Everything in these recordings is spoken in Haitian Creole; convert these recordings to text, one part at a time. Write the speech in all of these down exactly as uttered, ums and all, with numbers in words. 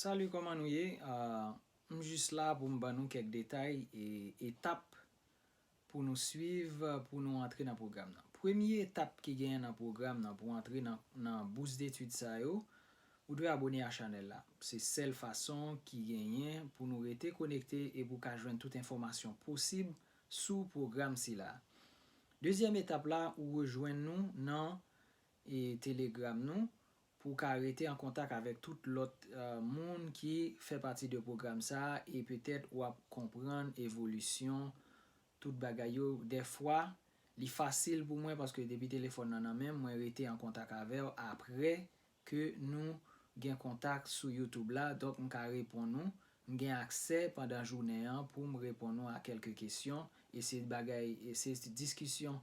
Salut, kòman nou ye? Ah, m jis la pou m ban nou kèk detay e etap pou nou swiv pou nou antre nan pwogram nan. Premye etap ki genyen nan pwogram nan pou antre nan, nan bous detid sa yo, ou dwe abone a chanèl la. Se sèl fason ki genyen pou nou rete konekte e pou ka jwenn tout enfòmasyon posib sou pwogram sila. Dezyèm etap la, ou rejwenn nou nan e Telegram nou pou ka rete an kontak avèk tout lòt uh, moun ki fè pati de pwogram sa a e petèt w ap konprann evolisyon tout bagay yo. Dèfwa, li fasil pou mwen paske depi telefòn nan nan men m, mwen rete an kontak avè w apre ke nou gen kontak sou YouTube la. Donk, m ka reponn nou. M gen aksè pandan jounen an pou m reponn nou a kèlke kesyon. E se bagay, e se diskisyon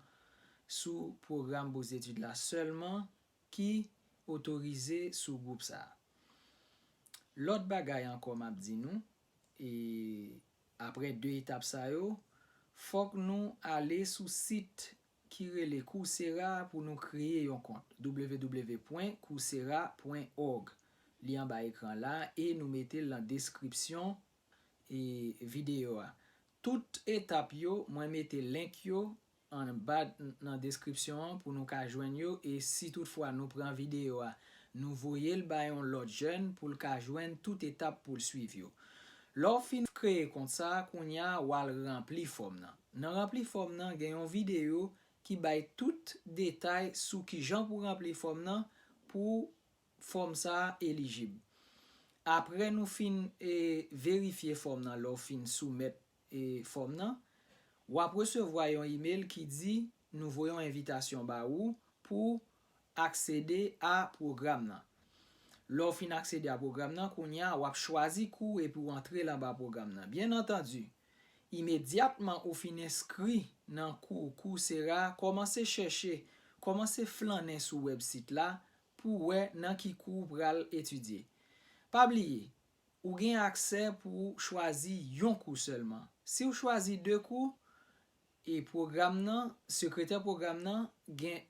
sou pwogram bous etid la sèlman ki otorize sou gwoup sa a. Lòt bagay ankò m ap di nou, e apre de etap sa yo, fòk nou ale sou sit ki rele Coursera pou nou kreye yon kont, w w w pwen coursera pwen org. Li anba ekran la e nou mete l nan deskripsyon e videyo a. Tout etap yo, mwen mete link yo anba nan deskripsyon an pou nou ka jwenn yo e si toutfwa nou pran videyo a, nou voye l bay yon lòt jèn pou l ka jwenn tout etap pou l swiv yo. Lè w fin kreye kont sa a, kounye a w al ranpli fòm nan. Nan ranpli fòm nan, gen yon videyo ki bay tout detay sou kijan pou ranpli fòm nan pou fòm sa a elijib. Apre nou fin e, verifye fòm nan, lè w fin soumèt e, fòm nan, w ap resevwa yon imèl ki di nou voye yon envitasyon ba ou pou aksede a pwogram nan. Lè w fin aksede a pwogram nan, kounye a w ap chwazi kou epi w antre l anba pwogram nan. Byen antandi, imedyatman ou fin enskri nan kou Coursera, kòmanse chèche, kòmanse flannen sou wèbsit la pou w wè nan ki kou w pral etidye. Pa bliye, ou gen aksè pou w chwazi yon kou sèlman. Si w chwazi de kou, e pwogram nan, sekretè pwogram nan gen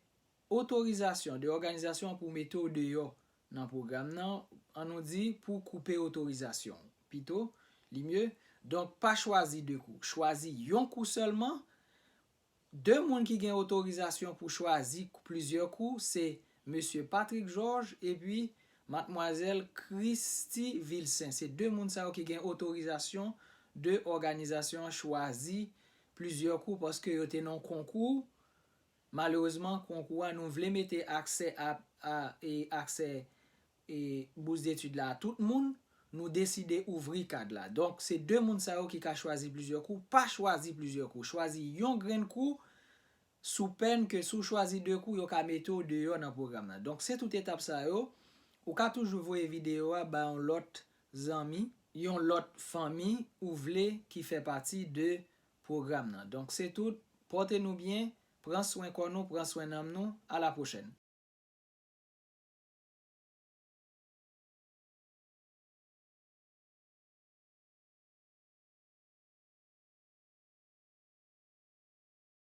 otorizasyon de òganizasyon an pou mete w deyò nan pwogram nan, an nou di pou koupe otorizasyon w. Pito, li mye. Donk, pa chwazi de kou. Chwazi yon kou sèlman. De moun ki gen otorizasyon pou chwazi plizyè kou, se mesye Patrick Georges epi madmwazèl Christy Vilcin. Se de moun sa yo ki gen otorizasyon de òganizasyon an chwazi plizyè kou paske yo te nan yon konkou. Malerezman, konkou a, nou vle mete aksè a, a, e aksè e bous detid la a tout moun, nou deside ouvri kad la. Donk, se de moun sa yo ki ka chwazi plizyè kou. Pa chwazi plizyè kou. Chwazi yon grenn kou sou pèn ke si w chwazi de kou, yo ka mete w deyò nan pwogram nan. Donk, se tout etap sa yo. Ou ka toujou voye videyo a ba yon lòt zanmi, yon lòt fanmi ou vle ki fè pati de pwogram nan. Donk, se tout. Pòte nou byen, pran swen kò nou, pran swen nanm nou. A la pwochèn.